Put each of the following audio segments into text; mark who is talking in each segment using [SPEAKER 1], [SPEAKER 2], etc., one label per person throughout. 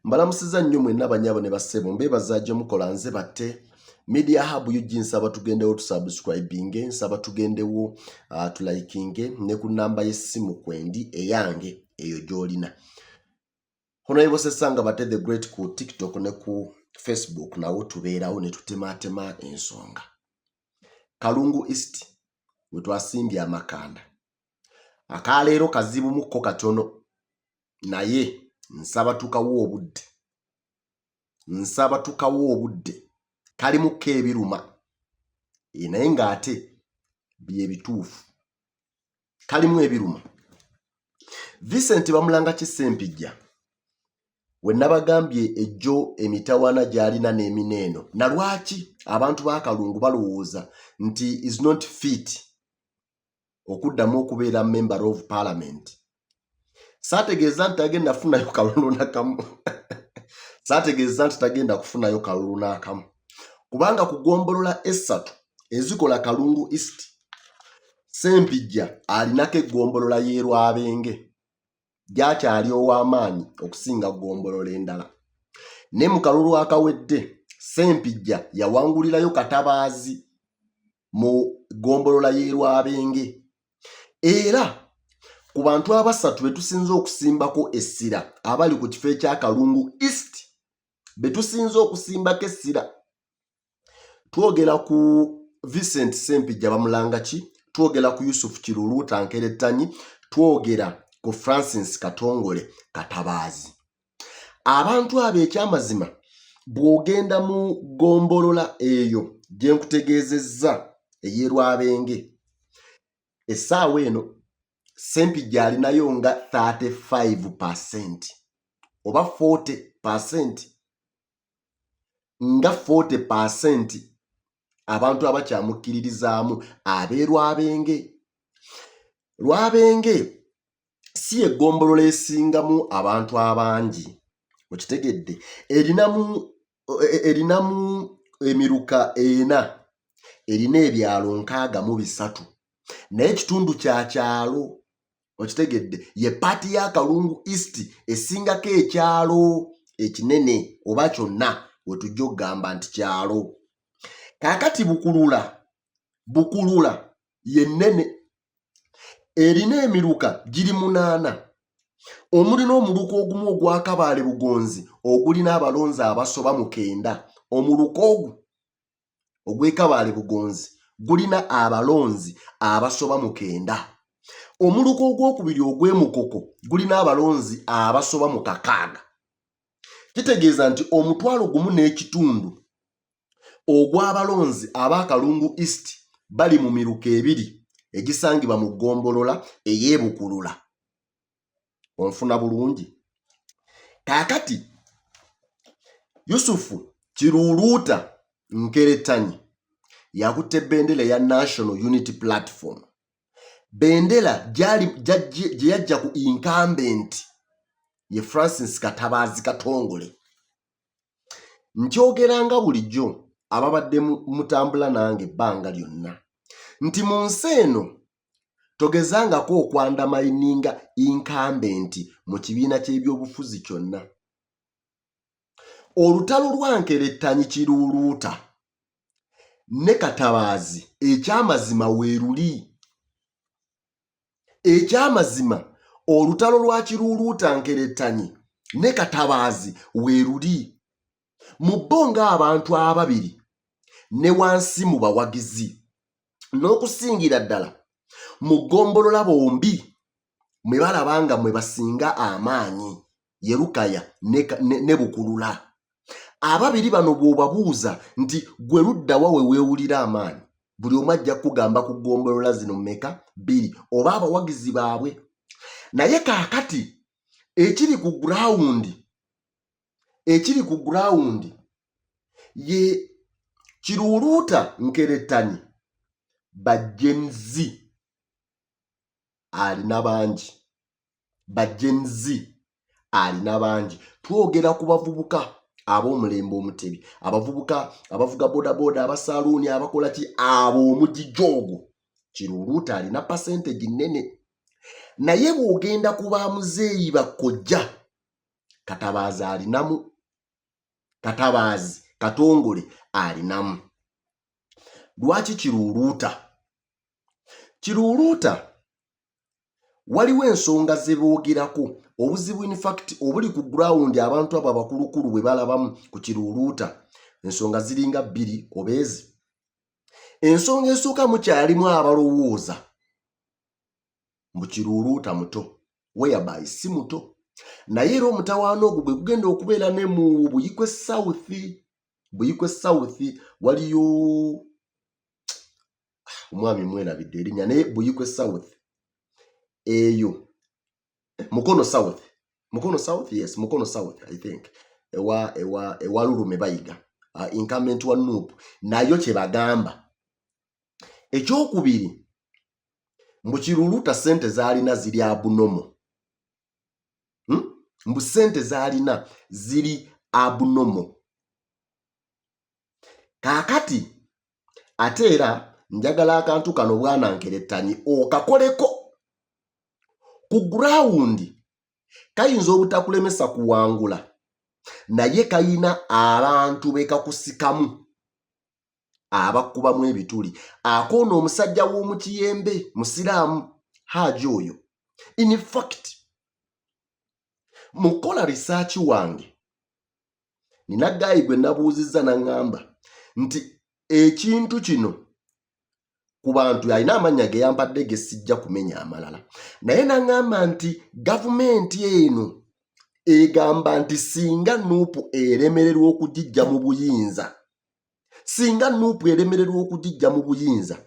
[SPEAKER 1] Mbalamusiza nnyo mwenna banyabo ne bassebo, mbeebaza gye mukola. Nze Batte Media Hub UG. Nsaba tugendewo tusubscribinge, nsaba tugendewo tulikinge ne ku namba y'essimu kwendi eyange eyo gy'olina. Honorable Sesanga Batte the Great ku TikTok ne ku Facebook nawo tubeerawo ne tutematema ensonga. Kalungu East we twasimbye amakanda akaleero kazibumukko katono, naye nsaba tukawa obudde, nsaba tukawa obudde. Kalimukko ebiruma, naye ng'ate bye bituufu. Kalimu ebiruma. Vincent Bamulanga Kisempijja we nabagambye ejjo emitawaana gy'alina n'emina eno, na lwaki abantu b'Akalungu balowooza nti is not fit okuddamu okubeera member of parliament. Saategeeza nti tagenda kufunayo kalulu nakamu, saategeeza nti tagenda kufunayo kalulu n'akamu, kubanga ku gombolola essatu ezikola Kalungu East, Sempijja alinako eggombolola y'e Lwabenge gy'akyali ow'amaanyi okusinga gombolola endala. Ne mu kalulu akawedde Sempijja yawangulirayo Katabaazi mu gombolola y'e Lwabenge. Era ku bantu abasatu be tusinze okusimbako essira abali ku kifo ekya Kalungu East, be tusinze okusimbako essira, twogera ku Vincent Sempijja Bamulangaki, twogera ku Yusuf Kiruluuta Nkerettanyi, twogera ku Francis Katongole Katabaazi. Abantu abo ekyamazima bw'ogenda mu gombolola eyo gye nkutegeezezza ey'e Lwabenge, essaawa eno Sempijja alinayo nga 35% oba 40%, nga 40% abantu abakyamukkiririzaamu ab'e Lwabenge. Lwabenge si eggombolola esingamu abantu abangi, okitegedde? Erinamu emiruka ena, erina ebyalo 63, naye ekitundu kya kyalo, okitegedde? Ye part ya Kalungu East esingako ekyalo ekinene oba kyonna wetujja okugamba nti kyalo. Kaakati Bukulula, Bukulula yennene, erina emiruka giri munaana, omuli n'omuluka ogumu ogwa Kabaale Bugonzi ogulina abalonzi abasoba mu 90. Omuluka ogwo ogw'e Kabaale Bugonzi gulina abalonzi abasoba mu 90. Omuluka ogwokubiri ogw'e Mukoko gulina abalonzi abasoba mu 6. Kitegeeza nti 1,500 ogw'abalonzi ab'Akalungu East bali mu miruka ebiri egisangibwa mu ggombolola ey'e Bukulula. Onfuna bulungi? Kaakati Yusufu Kiruuluuta Nkeretanyi yakutte bendera eya National Unity Platform, bendera gye yajja ku incumbent ye Francis Katabaazi Katongole. Nkyogera nga bulijjo ababadde mutambula nange ebbanga lyonna nti mu nsi eno togezangako okwundermininga incumbent mu kibiina ky'ebyobufuzi kyonna. Olutalo lwa Nkerettanyi Kiruuluuta ne Katabaazi ekyamazima weeruli. Ekyamazima olutalo lwa Kiruuluuta Nkerettanyi ne Katabaazi weeruli mu bo ng'abantu ababiri ne wansi mu bawagizi, n'okusingira ddala mu ggombolola bombi mwe balaba nga mwe basinga amaanyi, ye Lukaya ne Bukulula. Ababiri bano bw'obabuuza nti gwe luddawa we weewulira amaanyi, buli omu ajja kugamba ku ggombolola zino mmeka, bbiri, oba abawagizi baabwe. Naye kaakati ekiri ku ground, ekiri ku ground ye Kiruuluuta Nkerettanyi ba Gen Z alina bangi, ba Gen Z alina bangi. Twogera ku bavubuka ab'omulembe Omutebi, abavubuka abavuga bodaboda, abasaaluuni, abakola ki, abo omugigi ogwo Kiruuluuta alina percentage nnene. Naye bw'ogenda ku bamuzeeyi, bakojja Katabaazi alinamu, Katabaazi Katongole alinamu. Lwaki Kiruuluuta? Kiruuluuta waliwo ensonga ze boogerako, obuzibu infact obuli ku ground, abantu abo abakulukulu bwe balabamu ku Kiruuluuta. Ensonga ziringa bbiri obeezi. Ensonga esooka, mukyalimu abalowooza mbu Kiruuluuta muto, whereby si muto, naye era omutawaana ogwo gwe gugenda okubeera ne mu Buyikwe South. Buyikwe South waliyo omwami, mwerabidde erinnya, naye Buyikwe South eyo, Mukono South, Mukono South, yes, Mukono South, I think ewa Lulume Bayiga, incumbent wa NUP, nayo kye bagamba. Ekyokubiri, mbu Kiruluta sente zaalina ziri abnormal, Mbu sente zaalina ziri abnormal. Kaakati ate era njagala akantu kano, bwana Nkerettanyi, okakoleko ku ground. Kayinza obutakulemesa kuwangula, naye kayina abantu be kakusikamu abakubamu ebituli. Akoono omusajja w'omukiyembe musiraamu, Haaji oyo. In fact, mukola research wange, nina guy gwe nabuuzizza, naŋŋamba nti ekintu kino ku bantu alina amannya ge yampadde ge sijja kumenya amalala, naye naŋŋamba nti gavumenti eno egamba nti singa NUP eremererwa okugijja mu buyinza, singa NUP eremererwa okugijja mu buyinza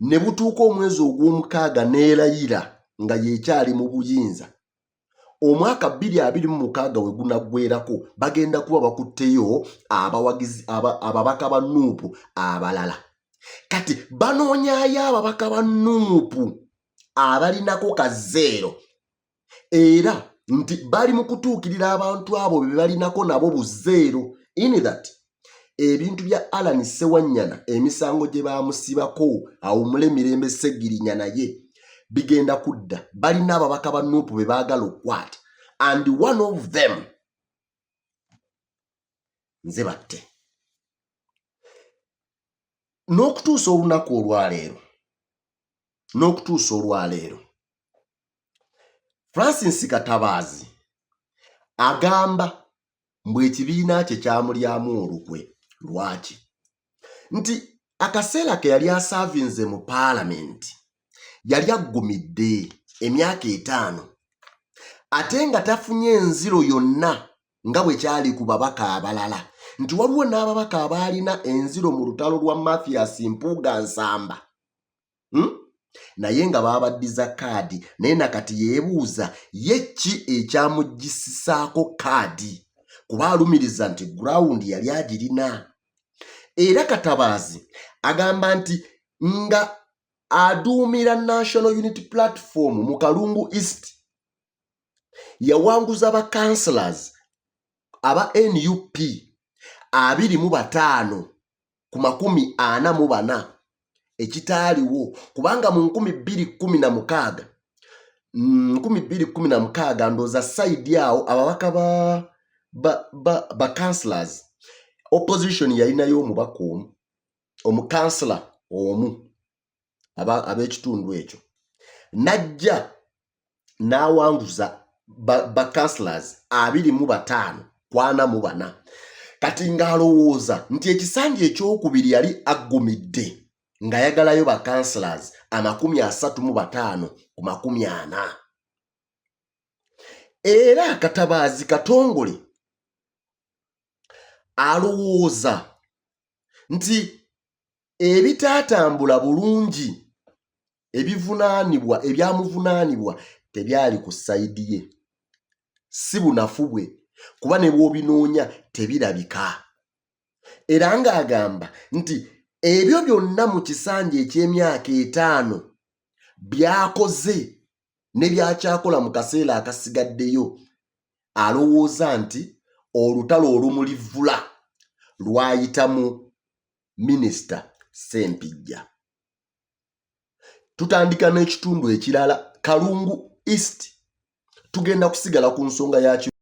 [SPEAKER 1] ne butuuka omwezi ogw'omukaaga n'erayira nga yekyali mu buyinza, omwaka 2026 we gunaggwerako bagenda kuba bakutteyo abawagizi ababaka ba NUP abalala. Kati banoonyaayo ababaka ba NUP abalinako kazeero, era nti bali mu kutuukirira abantu abo be balinako nabo buzeero, in that ebintu bya Alan Sewanyana, emisango gye bamusibako, awumule mirembe Segirinya, naye bigenda kudda. Balina ababaka ba NUP be baagala okukwata, and one of them nze batte. N'okutuusa olunaku olwaleero, n'okutuusa olwaleero, Francis Katabaazi agamba mbu ekibiina kye kyamulyamu olukwe. Lwaki? Nti akaseera ke yali asaavinze mu paalamenti yali aggumidde emyaka 5, ate nga tafunye enziro yonna nga bwe kyali ku babaka abalala, nti waliwo n'ababaka abaalina enziro mu lutalo lwa Mathias Mpuuga Nsamba, Naye nga baabaddiza kaadi. Naye nakati yeebuuza ye ki ekyamugisisaako kaadi, kuba alumiriza nti ground yali agirina. Era Katabaazi agamba nti nga aduumira National Unity Platform mu Kalungu East, yawanguza ba councillors aba NUP 25 ku 44, ekitaaliwo kubanga mu 2016, 2016 ndowooza side awo, ababaka ba councillors, opposition yalinayo omubaka omu, omukansila omu ab'ekitundu ekyo, najja n'awanguza ba councillors 25 ku 44. Kati ng'alowooza nti ekisanja ekyokubiri yali aggumidde ng'ayagalayo ba councillors 35 ku 40. Era Katabaazi Katongole alowooza nti ebitaatambula bulungi ebivunaanibwa, ebyamuvunaanibwa, tebyali ku side ye, si bunafu bwe, kuba ne bw'obinoonya tebirabika. Era ng'agamba nti ebyo byonna mu kisanja eky'emyaka 5 byakoze ne byakyakola mu kaseera akasigaddeyo, alowooza nti olutalo olumulivvula lwayitamu Minisita Sempijja. Tutandika n'ekitundu ekirala, Kalungu East. Tugenda kusigala ku nsonga ya